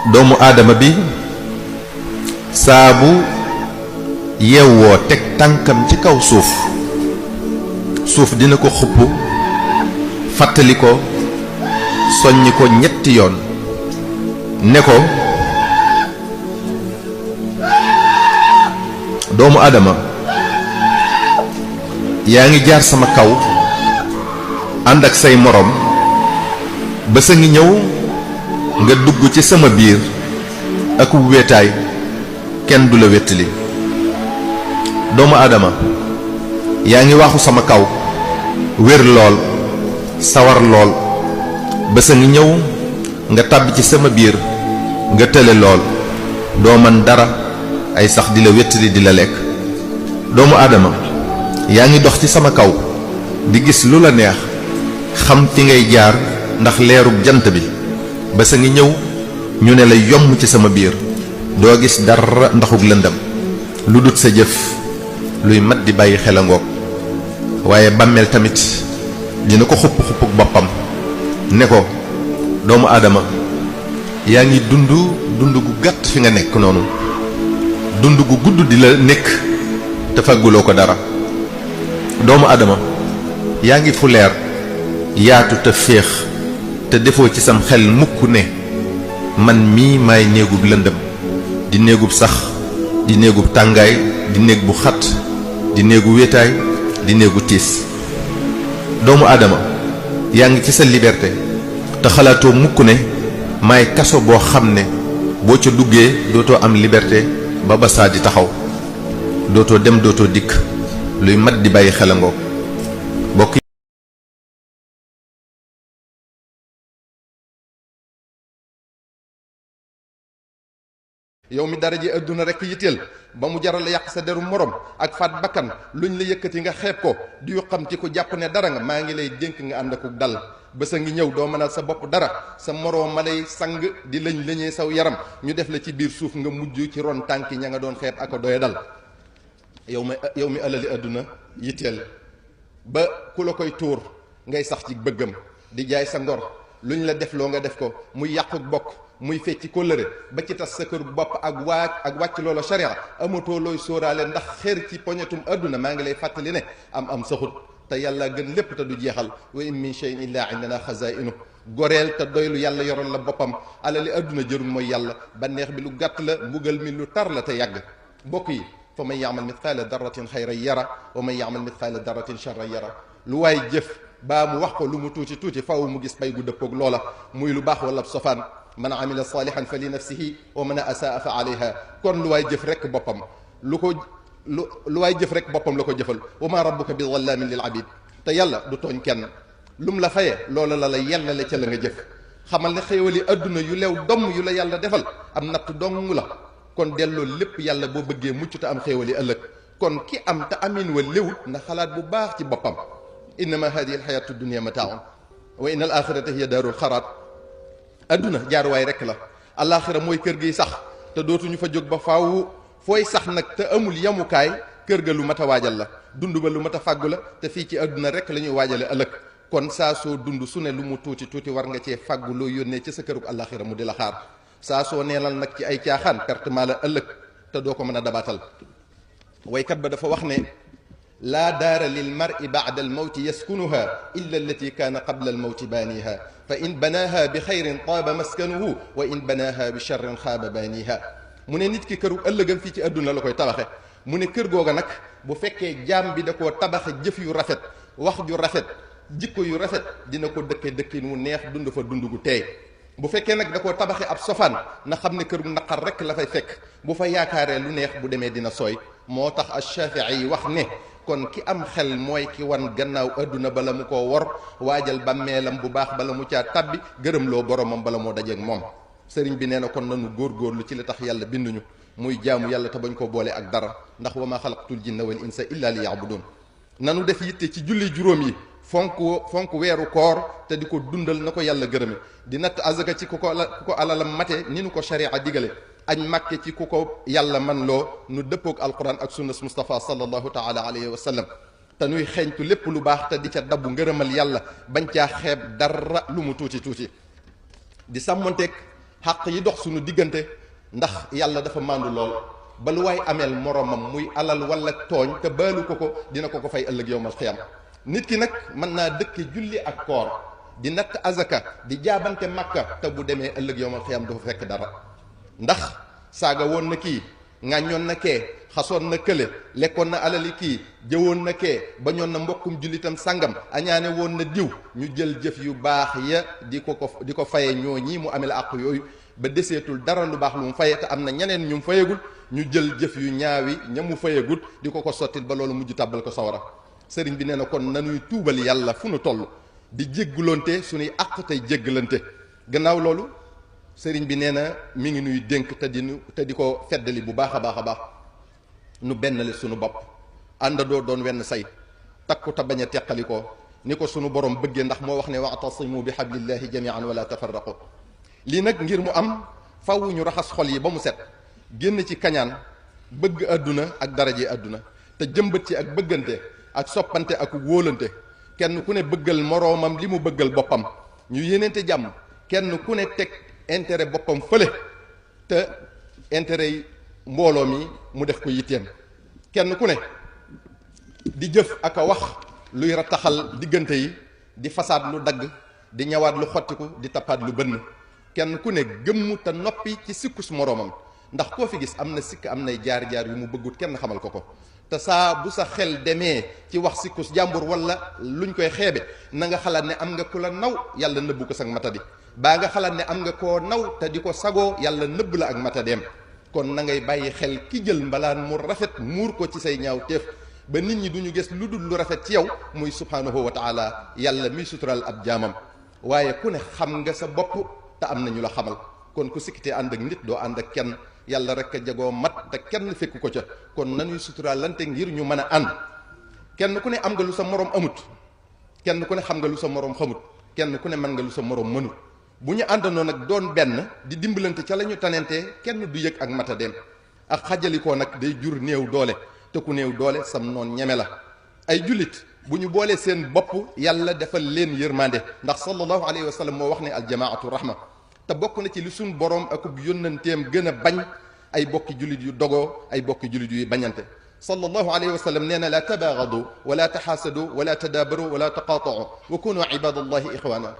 doomu aadama bi saabu yeewoo teg tànkam ci kaw suuf dina ko xupp fàttali ko soññi ko ñetti yoon ne ko doomu aadama yaa ngi jaar sama kaw ànd ak say moroom ba sa ngi ñëw nga dugg ci sama biir ak wéetaay kenn du la wéttali doomu aadama yaa ngi waaxu sama kaw wér lool sawar lool ba sa ngi ñëw nga tàbbi ci sama biir nga tële lool doo man dara ay sax di la wéttali di la lekk doomu aadama yaa ngi dox ci sama kaw di gis lu la neex xam fi ngay jaar ndax leerug jant bi ba sa ngi ñëw ñu ne la yomb ci sama biir doo gis dara ndaxug lëndam lu dut sa jëf luy mat di bàyyi xel a ngoog waaye bàmmeel tamit dina ko xupp boppam ne ko doomu aadama yaa ngi dund gu gàtt fi nga nekk noonu dund gu gudd di la nekk te fagguloo ko dara doomu aadama yaa ngi fu leer yaatu te féex te defoo ci sam xel mukk ne man mii maay néegub lëndëm di néegub sax di néegub tàngaay di néeg bu xat di néegu wéetaay di néegu tiis doomu aadama yaa ngi ci sa liberté te xalaatoo mukk ne maay kaso boo xam ne boo ca duggee dootoo am liberté ba saa di taxaw dootoo dem dootoo dikk luy mat di bàyyi xel a ngoog bokk yow mi dara ji adduna rekk yitteel ba mu jaral yàq sa deru morom ak faat bakkan luñ la yëkkati nga xeeb ko di yu xam ci ko jàpp ne dara nga maa ngi lay dénk nga ànd ak dal bés a ngi ñëw doo mënal sa bopp dara sa moroom ma lay sang di lëñee saw yaram ñu def la ci biir suuf nga mujj ci ron tànki ña nga doon xeeb ak a doya dal yow mi alali adduna yitteel ba ku la koy tuur ngay sax ci bëggam di jaay sa ngor luñ la def loo nga def ko muy yàquk bokk muy fecci kóllëre ba ci tas sa kër bopp ak wàcc loola sharia amatoo looy sóoraale ndax xeer ci poñetum adduna maa ngi lay fàttali ne am saxut te yàlla gën lépp te du jeexal wa in min shay'in illa indana xazaa'inu goreel te doylu yàlla yoral la boppam alali adduna jërul mooy yàlla banneex bi lu gàtt la mbugal mi lu tar la te yàgg mbokk yi fa man ya'mal mithqaala darratin xayran yara wa man ya'mal mithqaala darratin sharran yara lu waay jëf baa mu wax ko lu mu tuuti faw mu gis pay gu dëppoog loola muy lu baax wala sofaan man amila salihan fa li nafsihi wa man asaa fa alayha kon lu waay jëf rek boppam lu waay jëf rek boppam la ko jëfal wa ma rabbuka bi zallamin lil abid te yàlla du tooñ kenn lum la faye loola la yellale ca la nga jëf xamal ne xéewali adduna yu leew domm yu la yàlla defal am natt dong la kon delloo lépp yàlla boo bëggee mucc te am xéewali ëllëg kon ki am te amin wa léwut na xalaat bu baax ci boppam innama hadihi alxayatu dunia mataaun wa inna al axirata hiya daarul xaraat adduna jaaruwaay rekk la alaxira mooy kër gi sax te dootuñu fa jóg ba faaw fooy sax nag te amul yamukaay kër ga lu mat a waajal la dund ba lu mat a fàggu la te fii ci adduna rekk la ñuy waajale ëllëg kon saa soo dund su ne lu mu tuuti war nga cee fàggu loo yónnee ci sa kërug alaxira mu di la xaar saa soo neenal nag ci ay caaxaan pertement la ëllëg te doo ko mën a dabaatal waykat ba dafa wax ne laa daara lil mar'i ba'da al mawti yaskunuha illa allati kaana qabla al mawti baaniha fa in banaaha bi xayrin taaba maskanuhu wa in banaaha bi charrin xaaba baaniha mu ne nit ki këru ëllëgam fii ci àdduna la koy tabaxe mu ne kër googa nag bu fekkee jaam bi da koo tabaxe jëf yu rafet wax ju rafet jikko yu rafet dina ko dëkkin wu neex dund fa dund gu teey bu fekkee nag da koo tabaxe ab sofaan na xam ne kër gu naqar rek la fay fekk bu fa yaakaaree lu neex bu demee dina sooy moo tax Ash-Shaafi'i yi wax ne kon ki am xel mooy ki wan gannaaw adduna bala mu koo wor waajal bàmmeelam bu baax bala mu caa tabbi gërëm loo boromam bala moo dajeeg moom sëriñ bi nee na kon nanu góorgóorlu ci li tax yàlla binduñu muy jaamu yàlla te bañ koo boole ak dara ndax wa maa xalaqtul jinna wal insa illa li ya'budun nanu def yitte ci julli juróom yi fonk weeru koor te di ko dundal na ko yàlla gërëme di natt azaka ci ku ko alalam mate ni nu ko sharia digale añ màkke ci ku ko yàlla man loo nu dëppoog alquran ak sunnas Mustafa sallallahu taala alayhi wa sallam te nuy xeeñtu lépp lu baax te di ca dabbu ngërëmal yàlla bañ caa xeeb dara lu mu tuuti di sàmmonteeg xàq yi dox suñu diggante ndax yàlla dafa màndu lool ba lu waay ameel moromam muy alal wala tooñ te baalu ko dina ko fay ëllëg yowmal xiyam nit ki nag mën naa dëkke julli ak koor di natt azaka di jaabante makka te bu demee ëllëg yowmal xiyam du fa fekk dara ndax saaga woon na kii ŋàññoon na kee xasoon na kële lekkoon na alali kii jëwoon na kee bañoon na mbokkum jullitam sàngam añaane woon na diw ñu jël jëf yu baax ya di ko faye ñoo ñii mu amee la àq yooyu ba deseetul dara lu baax lu mu faye te am na ñeneen ñu mu fayagul ñu jël jëf yu ñaawi ña mu fayagut di ko sottil ba loolu mujj tàbbal ko sawara sëriñ bi nee na kon nanuy tuubal yàlla fu nu toll di jéggulonte suñuy àq tey jéggalante gannaaw loolu sëriñ bi nee na mi ngi nuy dénk te di ko feddali bu baax a baax nu bennale sunu bopp àndandoo doon wenn say takku te bañ a teqali ko ni ko sunu borom bëggee ndax moo wax ne wa'tasimu bi hablillahi jami'an wala tafarraqu lii nag ngir mu am faw ñu raxas xol yi ba mu set génn ci kañaan bëgg àdduna ak daraje àdduna te jëmbat ci ak bëggante ak soppante ak wóolante kenn ku ne bëggal moroomam li mu bëggal boppam ñu yéeneente jàmm kenn ku ne teg intérêt boppam fële te intérêt yi mbooloo mi mu def ko yitteem kenn ku ne di jëf ak a wax luy rataxal diggante yi di fasaad lu dagg di ñawaat lu xottiku di tappaat lu bënn kenn ku ne gëmm te noppi ci sikkus moroomam ndax koo fi gis am na sikk am nay jaar-jaar yu mu bëggut kenn xamal ko te saa bu sa xel demee ci wax sikkus jàmbur wala luñ koy xeebe na nga xalaat ne am nga ku la naw yàlla nëbbu ko sag matadi baa nga xalaat ne am nga koo naw te di ko sagoo yàlla nëbb la ak matadeem kon na ngay bàyyi xel ki jël mbalaan mu rafet muur ko ci say ñaaw teef ba nit ñi duñu gis lu dul lu rafet ci yow muy subhanahu wa taala yàlla miy sutural ab jaamam waaye ku ne xam nga sa bopp te am na ñu la xamal kon ku sikkitee ànd ak nit doo ànd ak kenn yàlla rek a jagoo mat te kenn fekku ko ca kon nañuy suturaalante ngir ñu mën a ànd kenn ku ne am nga lu sa morom amut kenn ku ne xam nga lu sa morom xamut kenn ku ne mën nga lu sa morom mënut bu ñu àndandoo nag doon benn di dimbalante ca la ñu tanentee kenn du yëg ak matadeem ak xajalikoo nag day jur néew doole te ku néew doole sam noon ñeme la ay jullit bu ñu boolee seen bopp yàlla defal leen yërmande ndax sallallahu alayhi wa sallam moo wax ne aljamaatu rahma te bokk na ci li suñ boroom akub yónnanteem gën a bañ ay bokki jullit yu dogoo ay bokki jullit yu bañante sallallahu alayhi wa sallam nee na la tabaagadu wala taxaasadu wala tadaabaru wala taqaatau wa kunu ibadallahi ixwaana